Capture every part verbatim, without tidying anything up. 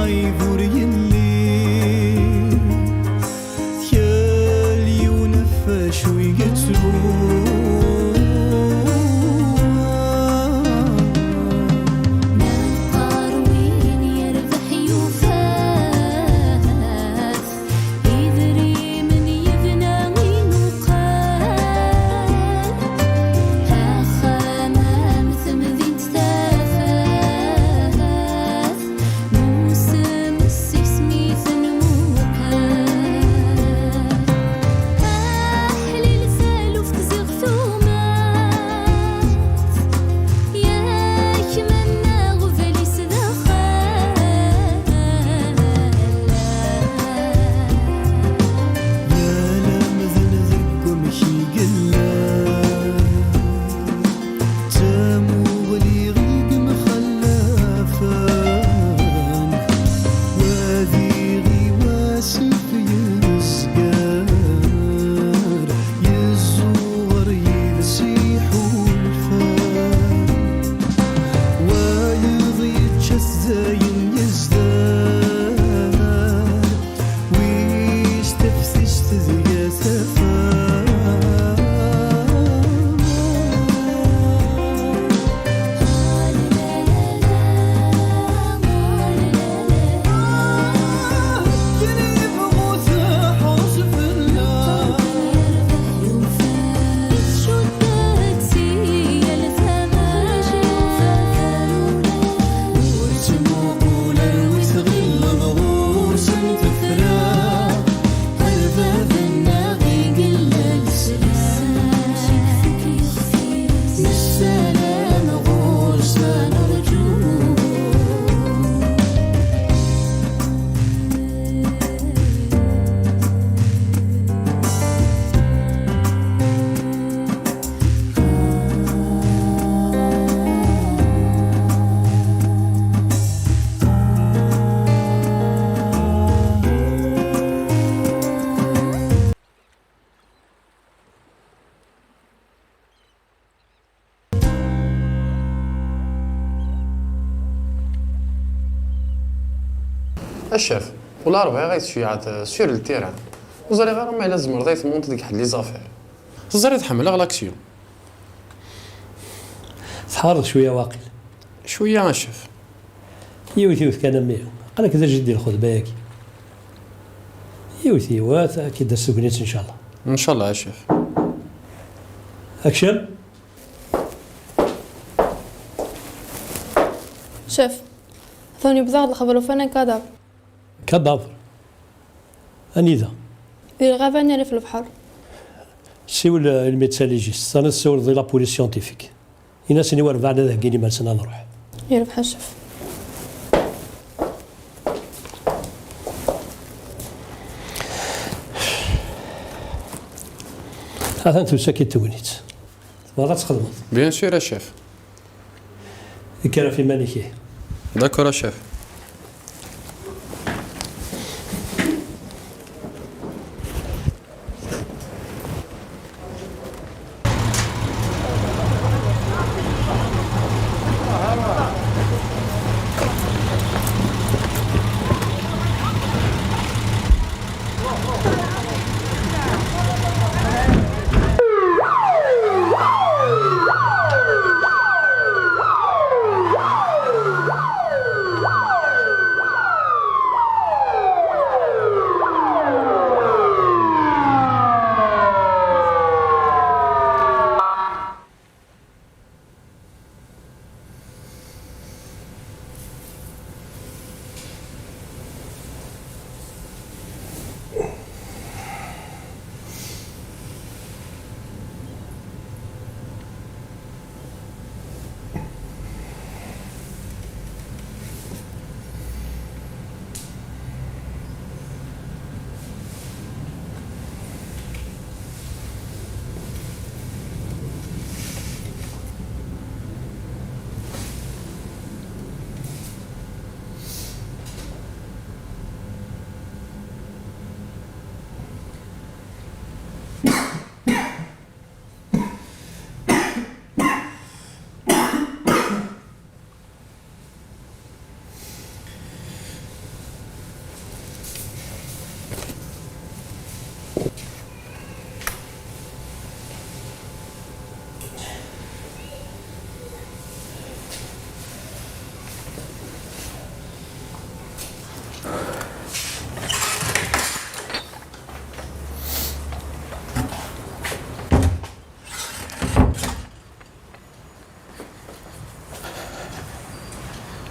Ur yelli kal yiwen ɣef wacu i yettru. Meqqar win yerbeḥ yufa-t, idrimen yebna imuqal, axxam am temdint tafat. Nusem seg-s mi ten-muqel. Aḥlil taluft ziɣ tumat. Yak mennaɣ ublis d axxam. Yal amdan deg wamek i yella. D tamuɣli i yemxallafen, wa diɣ i wasif yezger, yezzuɣer yid-s iḥulfan. Wayeḍ yečča-t dayen yezder, wis teftist deg-s tafat. A chef, ula ur bɣiɣ ad tceyɛeḍ sur le terrain. Ur ẓriɣ ara ma yella tzemreḍ ad tmuneḍ deg ḥedd les affaires. Teẓriḍ ḥemmleɣ l'action. Tḥareḍ cwiya waqil. Cwiya a chef. Yiwet yiwet kan a mmi. Aql-ak d ajeddi lxedma-agi. Yiwet yiwet ad k-id-tas tegnit ncallah. Ncallah a chef. Action. Chef, atan yewweḍ-aɣ-d lxeber ufan un cadavre. Cadavre? Anida? Di lɣaba nni rrif lebḥer. Siwel i le médecin légiste, taniḍ tsiwleḍ i la police scientifique. Ini-asen i werbaɛen ad heggin iman-nsen ad nruḥ. Yerbeḥ a chef. Atan tusa-k-id tegnit. Tebɣiḍ ad txedmeḍ? Bien sûr a chef. Kker ɣef iman-ik ihi. D'accord a chef.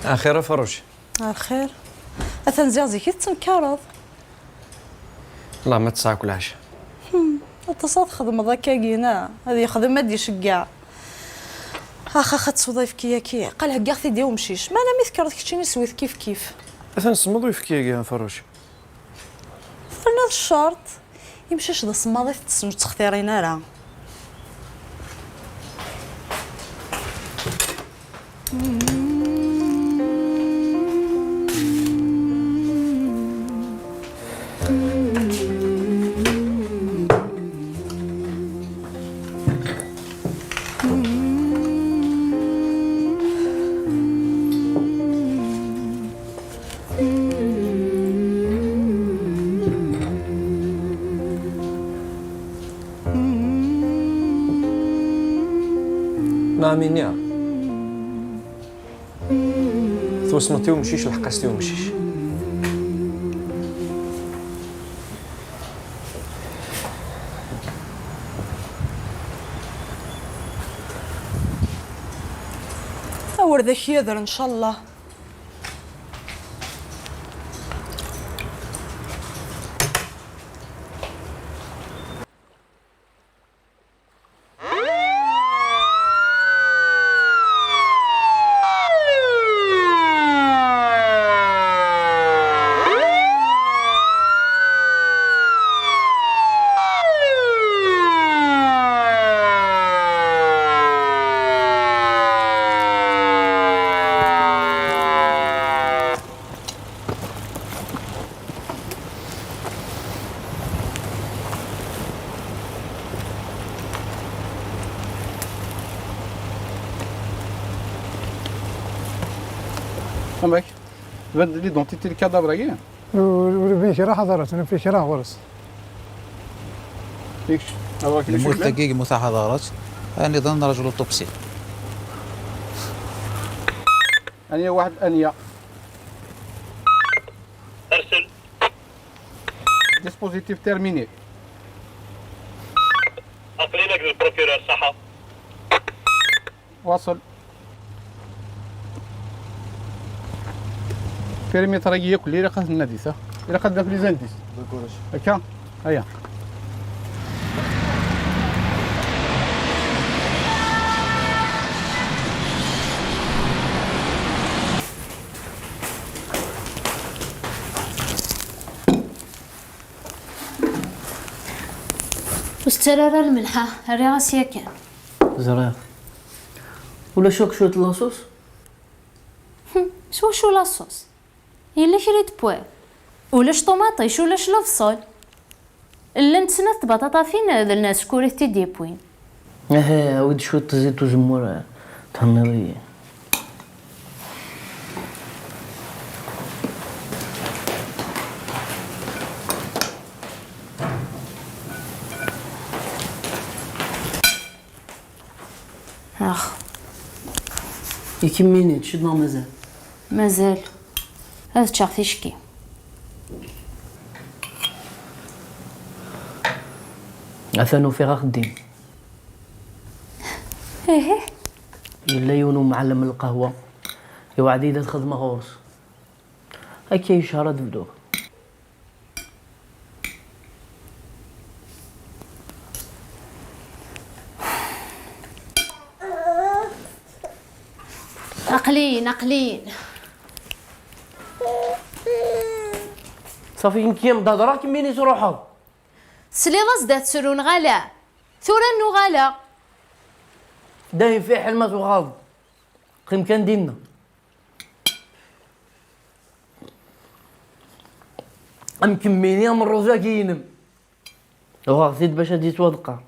Axir a Ferruǧ. Axir. Atan ziɣ zik i tettenkareḍ. Llah ma tesɛa kul ɛaca. Aṭas ad txedmeḍ akkagi, neɣ? Ad yexdem, ad d-iceggeɛ. Ax, ax, ad tesweḍ ayefki-agi. Qal heggaɣ-t-id i umcic. Meɛna mi tekkreḍ keččini, swi-t kif kif. Atan semmeḍ uyefki-agi a Ferruǧ. Terniḍ ccerṭ. Imcac d asemmaḍ i tettessem, ur ttextirin ara. Nɛam, ini. Twesmeḍ i umcic, lḥeqq-as i umcic. Awer d ak-yader, ncallah. Amek? Tban-d l'identité n lkadabre-agi? Ur, ur yebni kra ḥadaret, ur yebni kra ɣur-s. Lmut-agi yemmut ḥadaret, aniḍen nraǧu l'autopsie. Anya waḥed, anya. Arsel. Dispositif terminé. Aql-i la deg le procureur, ṣaḥa. Waṣel. Périmètre-agi yakk ilaq ad t-nadi, sa. Ilaq ad naf les indices. D'accord. Akka? Aya. Ur s-ttarra ara lmelḥ, rriɣ-as yakan. Ẓriɣ. Ulac akk cwiṭ n laṣus? Hm, s wacu laṣus? Yella kra i d-tewwiḍ? Ulac ṭumaṭic, ulac lebṣel. Llant snat tbaṭaṭatin d lnas kuri t-id-yewwin. Aha, awi-d cwiṭ zzit uzemmur, thenniḍ-iyi. Ax. I kemmini, teččiḍ neɣ mazal? Mazal. Ad ččeɣ ticki. Atan ufiɣ axeddim. Ihi? Yella yiwen umɛellem n lqahwa, iweɛd-iyi-d ad xedmeɣ ɣur-s. Akka i cehṛ ad bduɣ. Aql-in, aql-in. Safi, nekk yam d-hedreɣ, kemmini truḥeḍ. Tesliḍ-as-d ad tettru neɣ ala? Tura nnuɣ ala. Dayen fiḥel ma tuɣaleḍ. Qqim kan dinna. Am kemmini, am rruẓ-agi-inem. Uɣeɣ-t-id bac ad yettwaḍeqqer.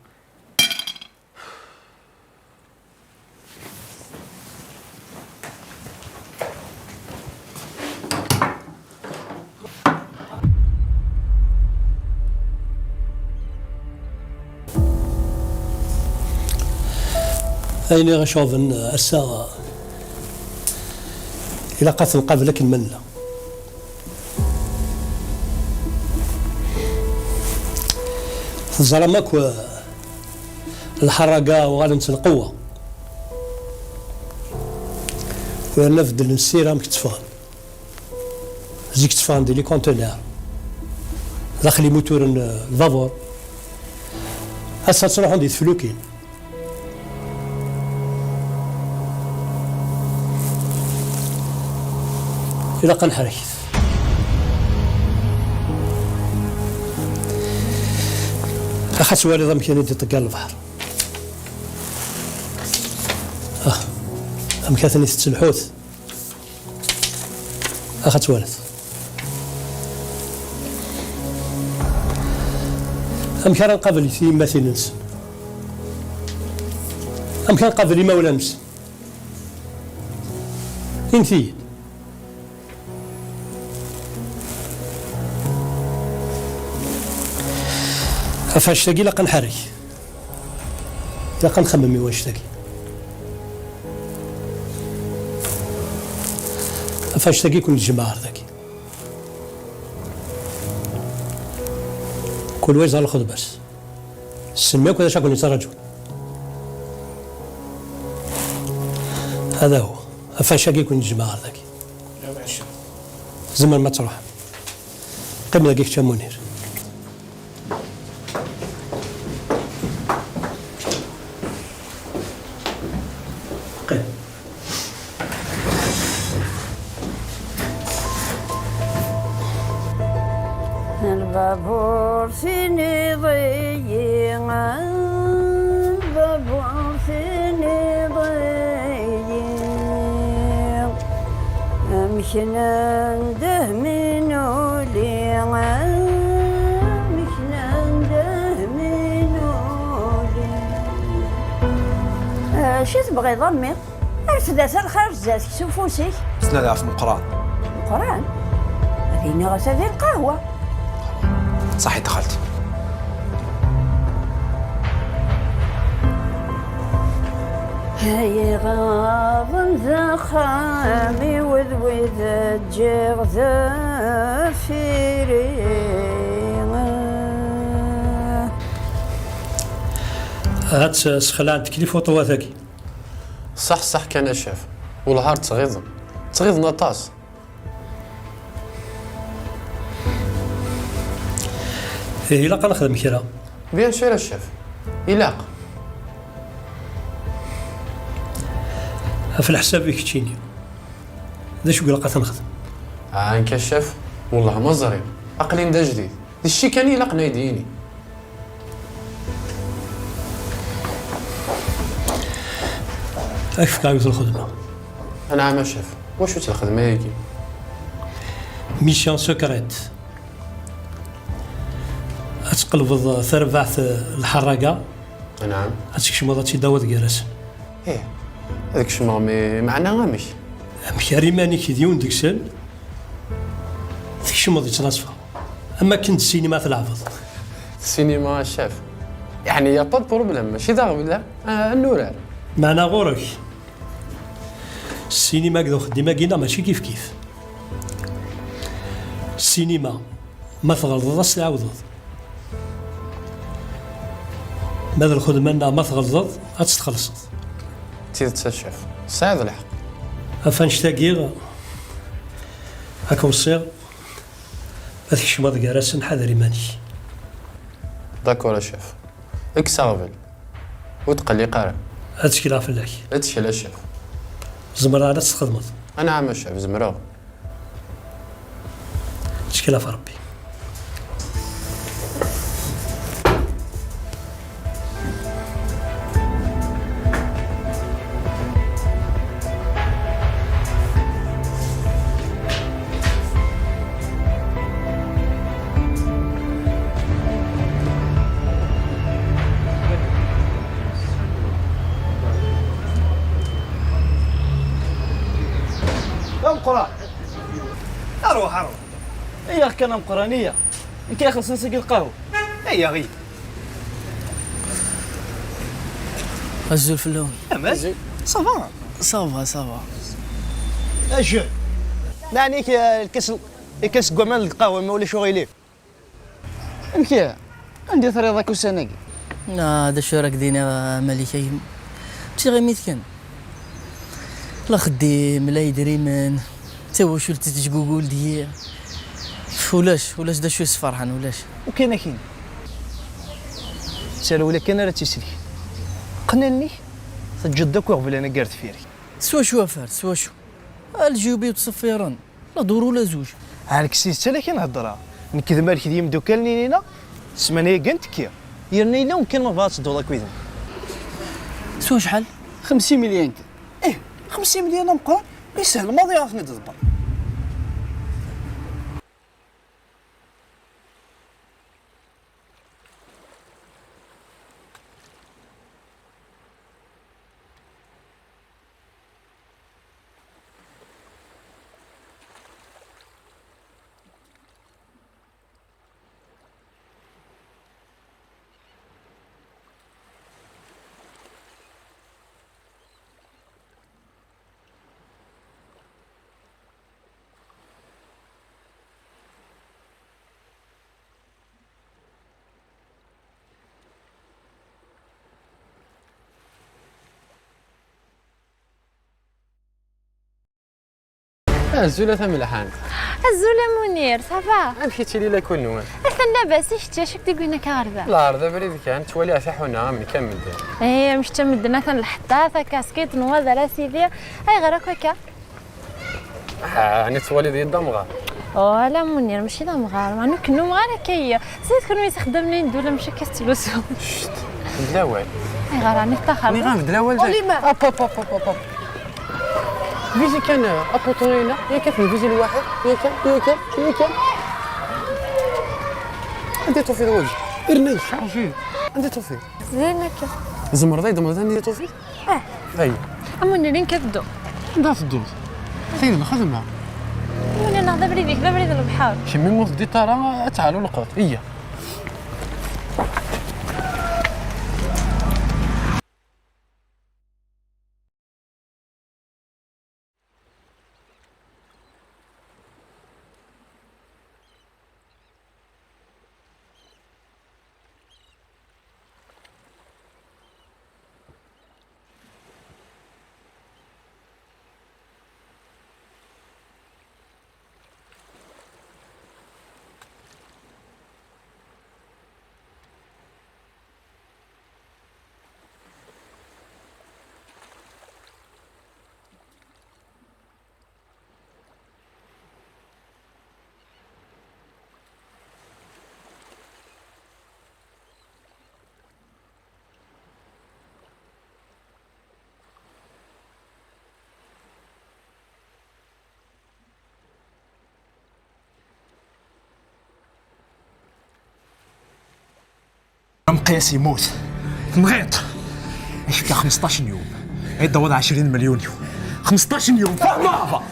Ayen i ɣ-iceɣben ass-a, ilaq ad t-nqabel akken ma nella. Teẓram akk, lḥaraga uɣalent s lqewwa. Yerna beddlen ssira amek tteffɣen. Zik tteffɣen di les conteneurs, daxel imuturen n lbabur. Ass-a ttruḥun di teflukin. Ilaq ad nḥerket. Ax ad twaliḍ amek i d-iṭeggal lebḥer. Ah, amek atan itett lḥut. Ax ad twaliḍ. Amek ara nqabel tiyemmatin-nsen? Amek ara nqabel imawlan-nsen? Init-iyi-d. Ɣef annect-agi ilaq ad nḥerrek. Ilaq ad nxemmem i wannect-agi. Ɣef annect-agi i ken-nejmeɛ ar dagi. Kul wa yeẓra lxedma-s. Ssnem akk d acu i ken-yettraǧun. Hada huwa. Ɣef annect-agi i ken-nejmeɛ ar dagi. Tzemrem ad truḥem. Qqim dagi kečč a Munir. Qqim. Lbabur tiniḍ-iyi, lbabur tiniḍ-iyi. Amek nendeh mi nuli, amek nendeh mi nuli. Acu tebɣiḍ a mmi? Rfed ata lxir zdat-k s ufus-ik. Ttnadi ɣef Meqqran. Meqqran? Ad iniɣ ata di lqahwa. Ṣaḥit a xalti. Ay iɣaḍen d axxam-iw d wid ǧǧiɣ deffir-i. Ahat sxelɛent-k lifuṭuwat-agi. Ṣaḥ, ṣaḥ kan a ccaf. Wellah ar ttɣiḍen. Ttɣiḍen aṭas. Ih, ilaq ad nexdem kra. Bien sûr a ccaf. Ilaq. Ɣef leḥsab-ik keččini, d acu i ilaq ad t-nexdem? Ah, nekk a ccaf, wellah ma ẓriɣ. Aql-in d ajdid. D cci kan i ilaqen ad yi-d-yini. Ad k-fkeɣ yiwet n lxedma. Anɛam a ccaf. Wacu-tt lxedma-agi? Mission secrète. Ad tqelbeḍ tarbaɛt n lḥerraga. Anɛam. Ad tkecmeḍ ad tt-id-tawiḍ gar-asen. Ih, ad kecmeɣ, mi meɛna amek? Amek ar iman-ik d yiwen deg-sen, tkecmeḍ yettnaṣfa. Am akken d ssinima tleɛbeḍ. Ssinima a ccaf. Yeɛni y a pas de problème, mačči d aɣbel, ah, ad nurar. Meɛna ɣur-k, ssinima akked uxeddim-agi-nneɣ mačči kif kif. Ssinima, ma tɣelḍeḍ ad s-tɛawdeḍ. Ma d lxedma-nneɣ ma tɣelḍeḍ ad tt-txellṣeḍ. D tidet a ccaf, tesɛiḍ lḥeqq. Ɣef annect-agi ad k-weṣṣiɣ ad tkecmeḍ gar-asen, ḥader iman-ik. D'accord a ccaf. Kkes aɣbel. Ur tqelliq ara. Ad ttkel fell-ak. Ttkel a ccaf. Tzemreḍ ad tt-txedmeḍ. Anɛam a ccaf, zemreɣ. Ttkel ɣef Rebbi. D ameqqran. Aruḥ, aruḥ. Iyyaɣ kan ameqqran, iyyaɣ. Nekk ixelṣen seg lqahwa. Iyyaɣ, iyyaɣ. Azul fell-awen. Amek? Ça va? Ça va, ça va. Ajel. Nɛni-k, eh, lkas, lkas n waman deg lqahwa, ma ulac uɣilif? Amek? Anda i terriḍ akk ussan-agi? Ah, d acu ara k-d-iniɣ, a Malika, yem-, d tiɣimit kan. La xeddim, la idrimen, d tawacult tettgugul deg-i. Ulac, ulac d acu yesferḥen, ulac. Ukan akin. D tarewla kan ara tt-isellken. Qqen allen-ik, teǧǧeḍ-d akk iɣeblan-agi ar deffir-ik. S wacu a Fard, s wacu? A leǧyub-iw ttṣeffiren, la dur ula zuǧ. Ɛelk s tidet ala kan heddreɣ. Nekk d Malek d yimdukal-nni-nina, ssmana-agi ad ntekki. Yerna yella umkan ma tebɣiḍ ad tedduḍ akked-neɣ. S wacḥal? Xemsin milyan kan. Ih, xemsin milyan ameqqran, yeshel maḍi ad ten-id-tḍebber. Azul a tamelḥant. Azul a Munir, ça va? Amek i ttili lakul-nwen? Atan labas, i kečč, acu k-d-iwwin akka ɣer da? La, ɣer da abrid kan, ttwaliɣ tiḥuna am nekk am medden. Eh, amek kečč am medden, atan lḥeṭṭa, takaskiṭ, nwa d ara sidi. Ayɣer akk akka? Ah, ɛni tettwaliḍ-iyi d amɣar? Oh, ala Munir, mačči d amɣar, ma nekk nnumeɣ ara akka-yi. Sɛid kunwi txeddam lin dula mačči akka tettlusu. Cct, beddel awal. Ayɣer ɛni teṭṭaxer? Nniɣ-am beddel awal. Olima. Hop, hop, hop, hop, hop, hop. Vizi kan, euh, apuṭu-ina, yakan tenvizi lwaḥid, yakan, yakan, yakan. Anda i tufiḍ wagi? Irna yeccarji. Anda i tufiḍ? Din akka. Tzemreḍ ad yi-d-temleḍ anda i tufiḍ? Ah. Ay. Am win irin kan ddu. Anda tedduḍ? Tayi d lxedma. Am win irin d abrid-ik, d abrid n lebḥer. Kemm ur teddiḍ ara ad teɛlu lqut. Iyya. Amqiyas yemmut. Tenɣiḍ. Ak-fkeɣ xmesṭac n yum. Ad d-tawiḍ ɛecrin melyun yum. Xmesṭac n yum. Fahmeḍ?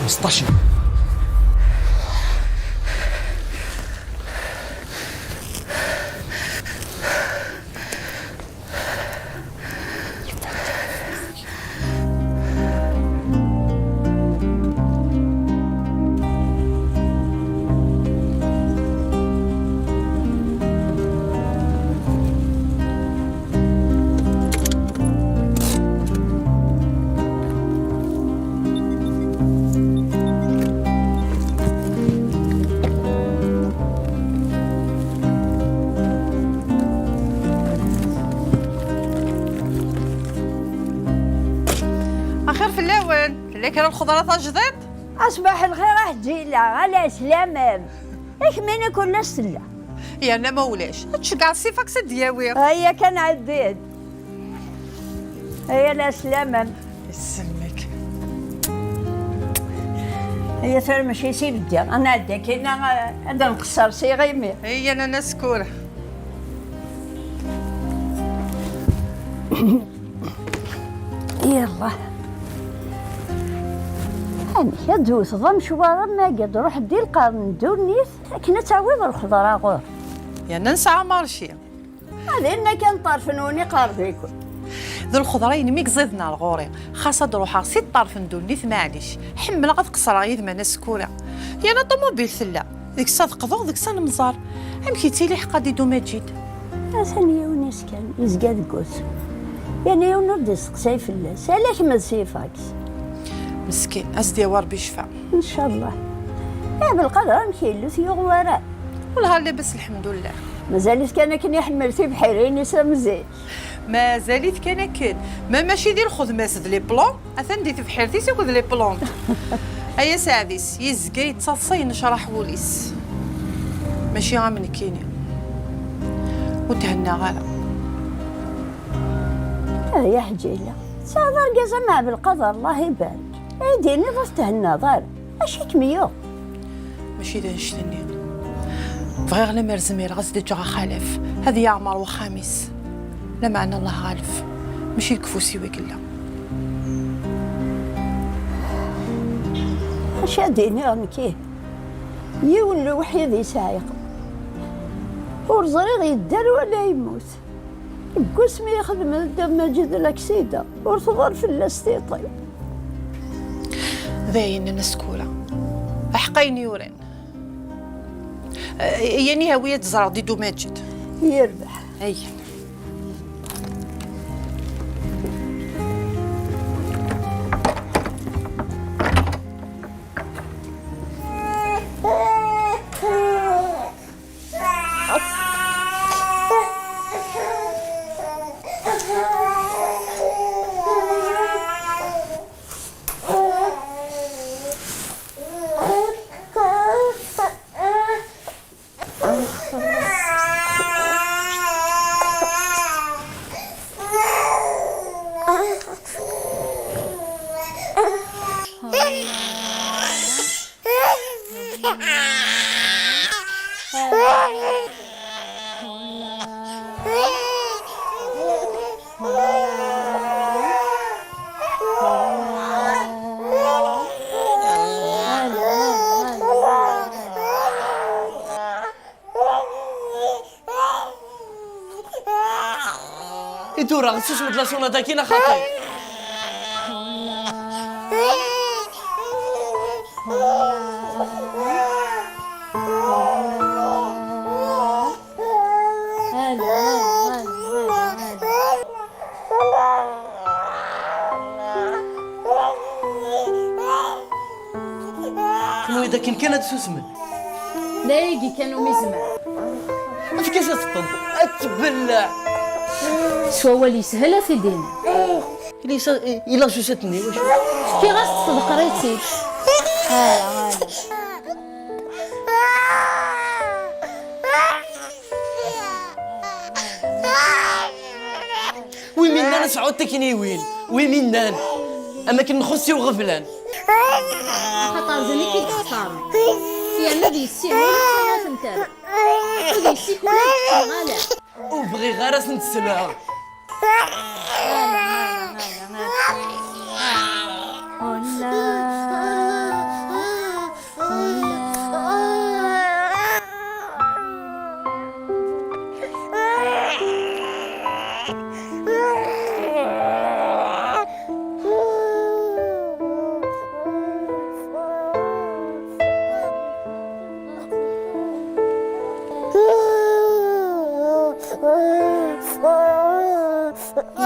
Xmesṭac n yum. Axir fell-awen, tella kra n lxeḍra tajdiṭ? Aṣbaḥ lxir a Ḥǧila, ala slamam. Akmin akk ulac tella. Yerna ma ulac, ad tceggɛeḍ si faks ad d-yawi. Aya kan ɛeddi-d. Aya la slamam. Yesselmek. Aya tura mačči si beddi. Ad nɛeddi akkin, ad nqeṣṣer s iɣimi. Aya nana Skur. Yallah. Amek ad d-tewteḍ amecwar am wagi, ad d-ruḥ di lqern n ddunit akken ad tawiḍ lxeḍra ɣur? Yerna nesɛa marci. Ad inna kan ṭṭerf-nwen iqerreb-iken. D lxeḍra-inem i iẓiden ar ɣur-i. Xas ad ruḥeɣ si ṭṭerf n ddunit, maɛlic. Ḥemmleɣ ad qeṣreɣ yid-m a Nna Sekkura. Yerna ṭumubil tella. Deg-s ad qḍuɣ, deg-s ad nemẓer. Amek yettili ḥeqqa Didu Maǧid? Atan yiwen-is kan, yezga deg wusu. Kan yiwen ur d-isteqsay fell-as, ala kemm d si fax. Meskin, a s-d-yawi Ṛebbi ccfa. Ncallah. Yeɛni Belqader amek yella, ur t-yuɣ wara? Wellah labas, lḥemdullah. Mazal-it kan akken iḥemmel tibḥirin-is am zik. Mazal-it kan akken. Ma mačči di lxedma-s d les plantes, atan di tebḥirt-is akked les plantes. Ay aseɛdi-s, yezga yettaḍsa, yennecraḥ wul-is. Mačči am nekkini. Ur thennaɣ ara. Ah, ya Ḥǧila, tesɛiḍ argaz am Ɛebdelqader, Allah ibarek. Ay d-tiniḍ ur thennaḍ ara. Acu i kem-yuɣ? Mačči d annect-nni. Bɣiɣ lemmer zmireɣ ad s-d-ǧǧeɣ axalaf, ad yeɛmer wexxam-is. Lameɛna Allah ɣaleb, mačči deg ufus-iw i yella. Acu ad d-iniɣ nekk, ihi? Yiwen lewḥid i sɛiɣ. Ur ẓriɣ yedder wala yemmut. Deg wasmi i yexdem Dda Maǧid laksida, ur tḍal fell-as tiṭ-iw. D ayen n Askura. Aḥeqq ayen yuran. Eh, yani hawi ad ẓreɣ di Dda Maǧid. Yerbeḥ. Ay. I tura, tessusmeḍ la sonate-agi neɣ xaṭi? Tenwiḍ akken kan ad susmen? D ayagi kan umi zemreɣ. Efk-as ad teṭṭeḍ, ad tbelleɛ. S wawal yeshel ad t-id-ini. Ila sa-, ila susat-nni, wacu? Fkiɣ-as-d tḍeqqrit-ik. Hala, hala. Wi minnan ad sɛuḍ tikniwin, wi minnan. Am akken nxuṣṣ i uɣeblan. Axaṭer d nekk i d-textarem. Yerna d yessi, ur yessin ad ten-terr. Ur d yessi kul ad ǧǧeɣ ala. Ur bɣiɣ ara ad sen-sleɣ.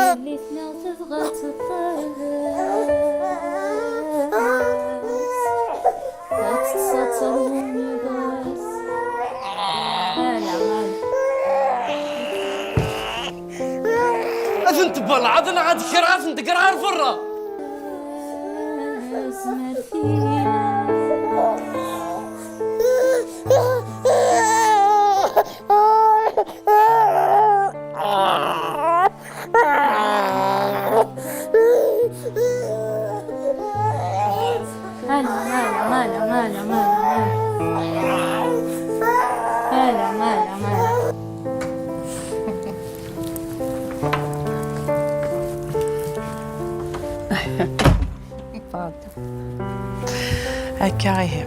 Yelli-tneɣ tebɣa ad teṭṭes, ad teṭṭes ad terwu yiḍes. Ala, ala. Ad tent-tbelɛeḍ neɣ ad kkreɣ ad tent-kkreɣ ar berra. Ala, ala, ala, ala, ala. Ala, ala, ala. Akka ihi.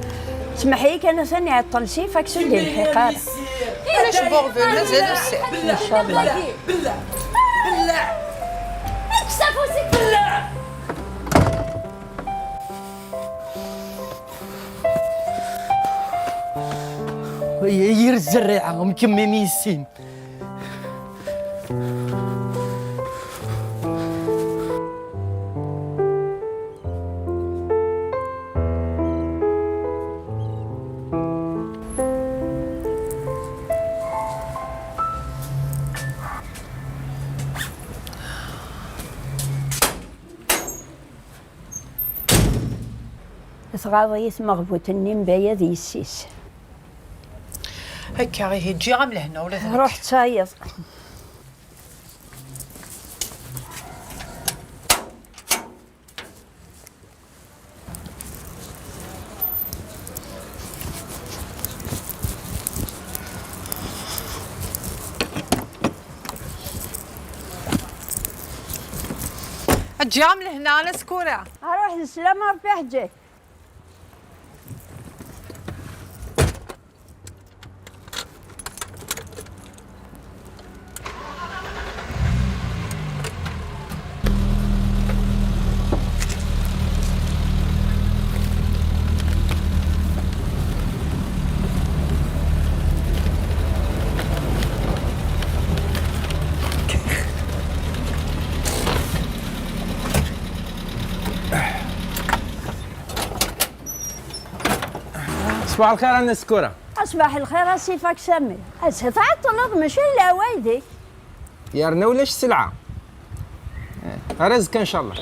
Smeḥ-iyi kan, atan iɛeṭṭel si fax ur d-yelḥiq ara. Ulac buɣbel, mazal ussan. Ncallah. Kkes afus-ik fell-aɣ! Yir zzerriɛa, mkemmim yessin. Tɣaḍ-iyi tmeɣbut-nni n Baya d yessi-s. Akka ihi, ǧǧiɣ-am lehna ula d nekk. Ruḥ ttayeḍ. Ǧǧiɣ-am lehna a Nna Sekkura. Ruḥ d sslama, Ṛebbi ḥeǧǧek. Ṣbaḥ lxir a Nna Sekkura. Ṣbaḥ lxir a Si Fakk Sami. Ass tɛeṭṭleḍ, mačči d laɛwayed-ik. Yerna ulac sselɛa. Eh, ar azekka ncallah.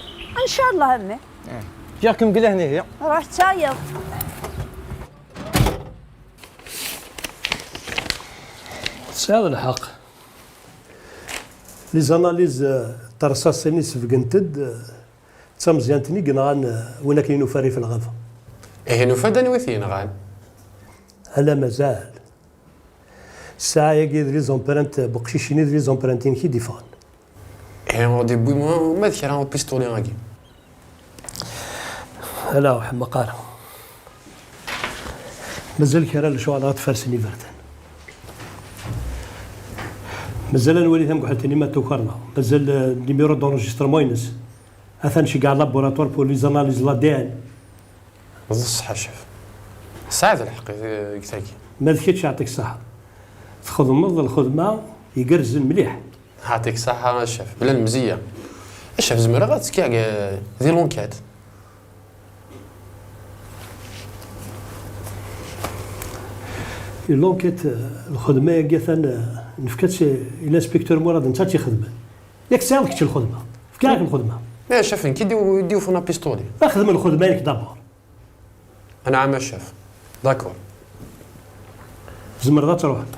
Ncallah a mmi. Eh, ǧǧiɣ-kem deg lehna ihi. Ruḥ ttayeḍ. Tesɛiḍ lḥeqq. Les analyses, eh, n terṣaṣin i sbegent-d, eh, d tameẓyant-nni i yenɣan, eh, win akken i nufa rrif n lɣaba. Ihi nufa-d anwa i t-yenɣan? Ala mazal. Ssaɛa-agi d les empreintes n weqcic-nni, d les empreintes-inek i d-iffɣen. Ihi ur d-iwwi ma, ma d kra upistulier-agi? Ala, ur ḥemmeq ara. Mazal kra n lecɣal ara tfersen iberdan. Mazal ad nwali tamekḥelt-nni ma tuker neɣ. Mazal, eh, numéro d'enregistrement-ines. Atan ceggeɛ laboratoire pour les analyses l'A D N. D ṣṣeḥ a ccaf. Tesɛiḍ lḥeqq deg tagi. Ma d kečč, yeɛṭik ṣṣeḥḥa. Txedmeḍ lxedma igerrzen mliḥ. Yeɛṭik ṣṣeḥḥa a ccaf, bla lemzeyya. A ccaf, zemreɣ ad ttekkiɣ deg, di l'enquête? L'enquête, lxedma-agi atan, nefka-tt i l'inspecteur Murad, netta ad tt-ixedmen. Yak tesɛiḍ kečč lxedma. Fkiɣ-ak lxedma. Mais a ccaf, nekk i d-, i d-yufen apistoli. Xdem lxedma-inek d'abord. Anɛam a ccaf. D'accord. Tzemreḍ ad truḥeḍ.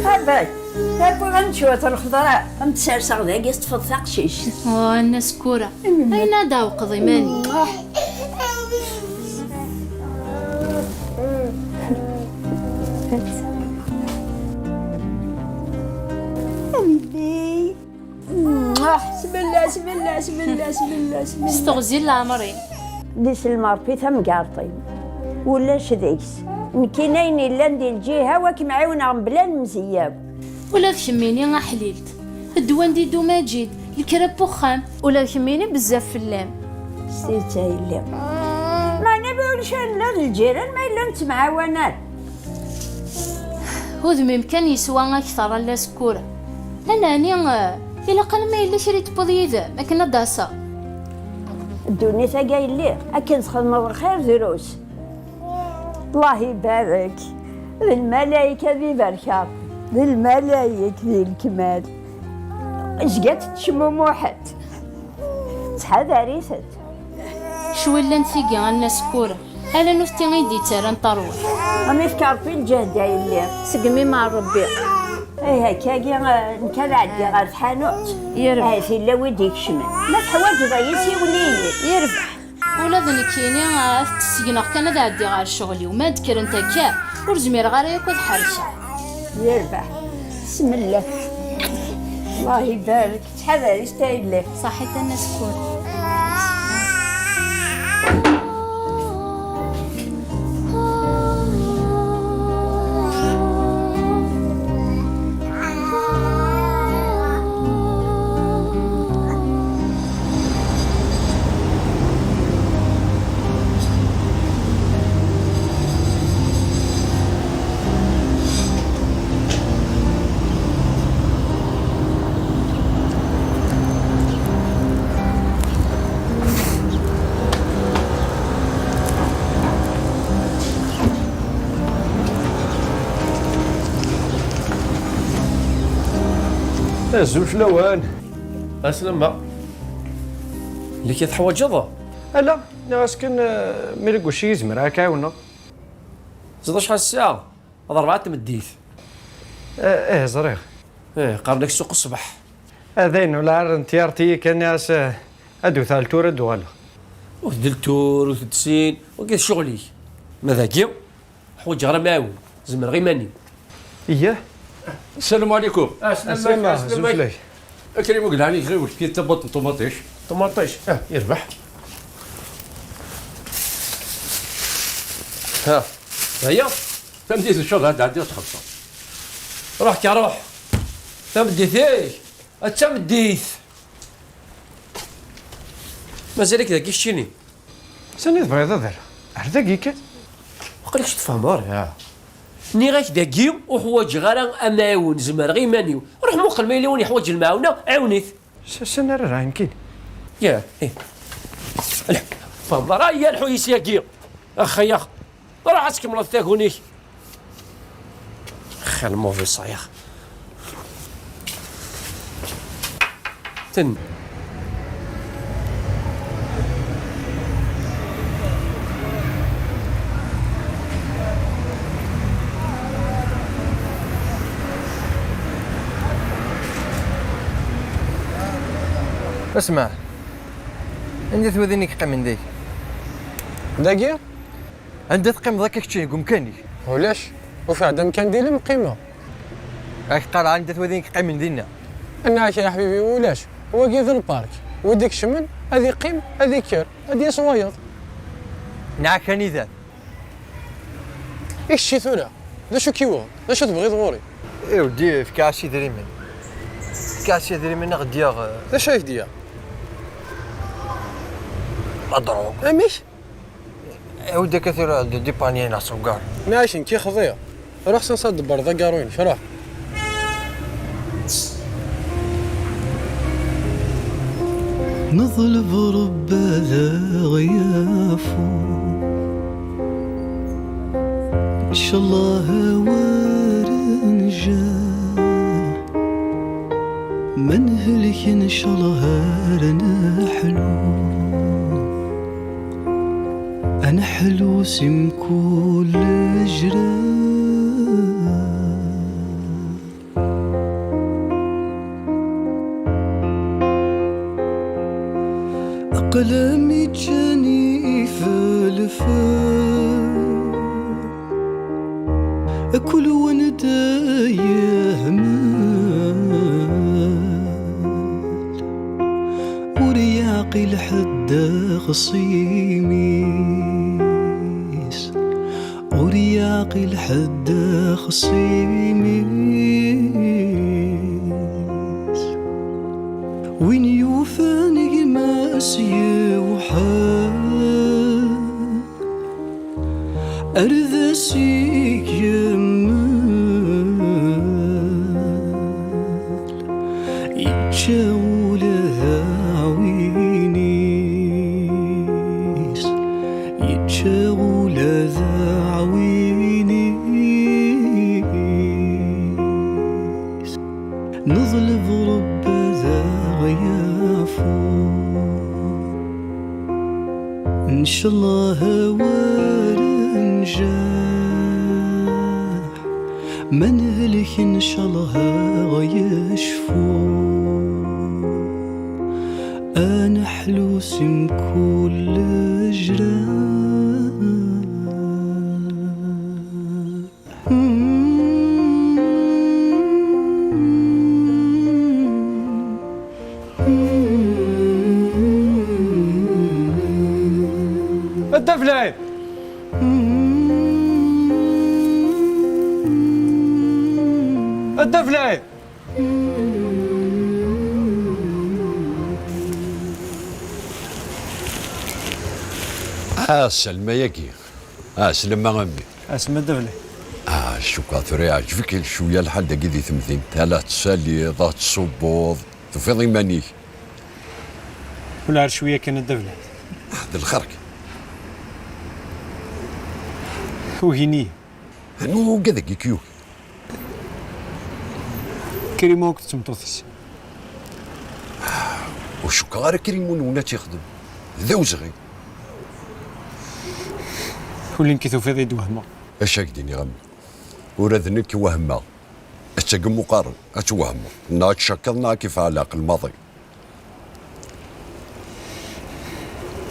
Abay, tawwiḍ-am-d cwiṭ n lxeḍra, am-tt-serseɣ dagi, teṭṭfeḍ taqcict. Oh, a Nna Sekkura, ayen ad d-tɛewqeḍ iman-ik. Mmi. Sbella, sbella, sbella, sbella, sbella. S teɣzi n leɛmer-im. Di selmerpi tamgerṭ-im. Ulac deg-s. Nekkini ayen yellan di lǧiha-w ad kem-ɛiwneɣ mebla lemzeyya-w. Ula d kemmini a Ḥlilt. Ddwa n Didu Maǧid, lekra n wexxam. Ula d kemmini bezzaf fell-am. S tidet a yelli. Meɛna ma ulac ayen ula d lǧiran ma yella nettemɛawan ara. Udem-im kan yeswa akteṛ a Nna Sekkura. Aneɛni, eh, ilaq alma yella kra i tewwiḍ yid-m akken ad d-taseḍ? Ddunit-agi a yelli, akken txedmeḍ lxir drus. Allah ibarek. D lmalayek ad ibarek Ṛebbi. D lmalayek di lekmal. Zgant ttecmumuḥent. Ttḥadar-itent. Cwi llant tigi a Nna Sekkura, ala nutenti i d-yettarran tarwiḥt. Am ifka Ṛebbi lǧehd a yelli. Segmi ma Ṛebbi. Ih, akkagi, eh, nekk ad ɛeddiɣ ɣer tḥanut. Yerbeḥ. Ahat yella wi d-ikecmen. Ma teḥwaǧeḍ-iyi, siwel-iyi. Yerbeḥ. Ula d nekkini, ah, ad t-segneɣ kan ad ɛeddiɣ ɣer ccɣel-iw. Ma d-kkrent akka, ur zmireɣ ara yakk ad ḥerceɣ. Yerbeḥ. Bismillah. Allah ibarek. Ttḥadar-itt a yelli. Ṣaḥit a Nna Sekkura. Azul fell-awen. Aslama. Lli-k teḥwaǧeḍ? Ala, nniɣ-as kan, eh, mi deg wacu i zemreɣ ad k-ɛiwneɣ. Ẓeḍ acḥal ssaɛa? Ad rebɛa tmeddit. Eh, eh, ẓriɣ. Eh, qqaren-ak suq ṣṣbeḥ. Eh, d ayen ur lɛar n tyart-iyi kan, nniɣ-as, eh, ad d-wteɣ tura ad d-uɣaleɣ. Ur tdel tur, ur tedsin, wagi d ccɣel-ik. Ma dagi, ḥwaǧeɣ ara ma ɛiwen, zemreɣ iman-iw. Iyah. Salam ɛlikum. Aslama, aslama. Azul fell-ak. Akrim uglan-ik ɣiwel, kif tabbat n ṭumaṭic. Ṭumaṭic? Ah, yerbeḥ. Ha, aya? Tameddit, ncallah, ad ɛeddiɣ ad txellṣeḍ. Ruḥ ka ruḥ. Tameddit-ik. A tameddit. Mazal-ik dagi keččini? Sani tebɣiḍ ad rreɣ? Ar dagi kan. Aql-ik tfehmeḍ ara. Nniɣ-ak dagi ur ḥwaǧeɣ ara amɛiwen, zemreɣ iman-iw. Ruḥ muqel ma yella win yeḥwaǧ lemɛawna, ɛiwen-it. S-, sani ara rreɣ nekkini? Ya, eh. Lḥ-, tfehmeḍ ara, ya lḥu yis yagi. Ax, ya. Ruḥ ad tkemmleḍ taguni-k. Xir lmuḍi ṣayeɣ. Ten. Asma, anda-t wadin i yeqqimen dagi? Dagi? Anda teqqimeḍ akka keččini deg umkan-ik? Ulac, ufiɣ-d amkan d ilem qqimeɣ. Ak qqareɣ anda-t wadin i yeqqimen dinna? Nniɣ-ak a ḥbibi ulac, wagi d lpark, wi d-ikecmen ad iqqim, ad ikker, ad yas wayeḍ. Nniɣ-ak anida-t? I kečči tura, d acu k-yuɣen? D acu tebɣiḍ ɣur-i? I weddi, efk-as idrimen. Efk-as idrimen ad ɣ-d-yaɣ. D acu ay k-d-yaɣ? La drogue. Amek? Ɛiwed akka tura d dipanye neɣ s ugar. Nniɣ-ak nekki xḍiɣ. Ruḥ s ansa ad tḍebbreḍ agaru-inek, ruḥ. Neḍleb Ṛebbi ad aɣ-yafu, ncallah awer njaḥ. Ma nhelk ncallah ar neḥlu, ad neḥlu si mkul lejraḥ. Aqlam iččan ifelfel, kul wanda yehmel, ur yeɛqil ḥedd axṣim-is, ur yeɛqil ḥedd axṣim-is. Win yufan gma-s yewḥel, ar d as-igemmer, yečča ula d aɛwin-is, yečča ula d aɛwin-is. Neḍleb Ṛebbi ad aɣ-yafu, ncallah awer njaḥ. Ma nhelk ncallah aɣ-yecfu, ad neḥlu si mkul lejraḥ. A Dda Flaɛi! A Dda Flaɛi! Ah, Salma-agi. Ah, Salma a mmi. Asma Dda Flaɛi. Ah, cukkeɣ tura iɛǧeb-ik cwiya lḥal dagi di temdint. Ala tettaliḍ, ad tṣubbuḍ, tufiḍ iman-ik. Ula ar cwiya kan a Dda Flaɛi. Ah, d lxerk. Ugin-iyi. Anwa ugad-agi k-yugi? Krima akked tmeṭṭut-is. Ur cukkeɣ ara Krim Wunwen ad tt-ixdem. D awezɣi. Ur llin ki tufiḍ i d-wehmeɣ. Acu ak-d-iniɣ a mmi? Ula d nekk wehmeɣ. Ad tagem uqaren, ad twehmeḍ, neɣ ad tcakkeḍ neɣ ad k-ifeɛ leɛqel maḍi.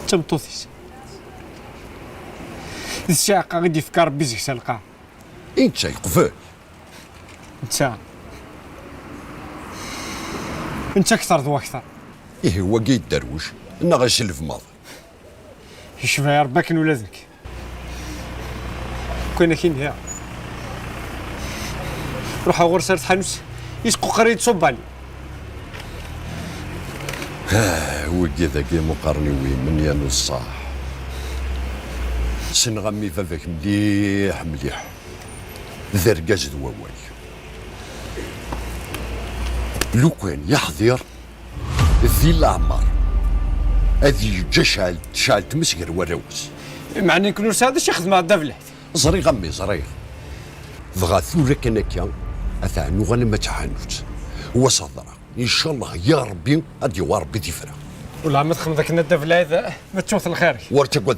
D tameṭṭut-is. D ssiɛqa i d-ifka Rebbi zik s lqaɛ. I netta yeqbel? Netta. Netta akteṛ d wakteṛ. Ihi wagi yedderwec, neɣ iselb maḍi. Yecba Rebbi akken ula d nekk. Kwen akin diha. Ruḥeɣ ɣur-s ar tḥanut, yesquqer-iyi-d ṣubbani. Wigi dagi muqarniwi, menya n ṣṣaḥ. Ssneɣ a mmi baba-k mliḥ mliḥ. D argaz d wawal. Lukan yeḥḍir di leɛmer, ad yeǧǧ acɛal tecɛel tmes gar warraw-is. Meɛna nekk ur sɛiɣ d acu i xedmeɣ a Dda Belɛid. Ẓriɣ a mmi, ẓriɣ. Dɣa tura kan akka, atan nuɣal am at tḥanut. Wa s hḍra. Ncallah ya Rebbi ad d-yawi Rebbi tifra. Wellah ma txedmeḍ akken a Dda Belɛid, ma tettuɣ lxir-ik. Ur ttagad.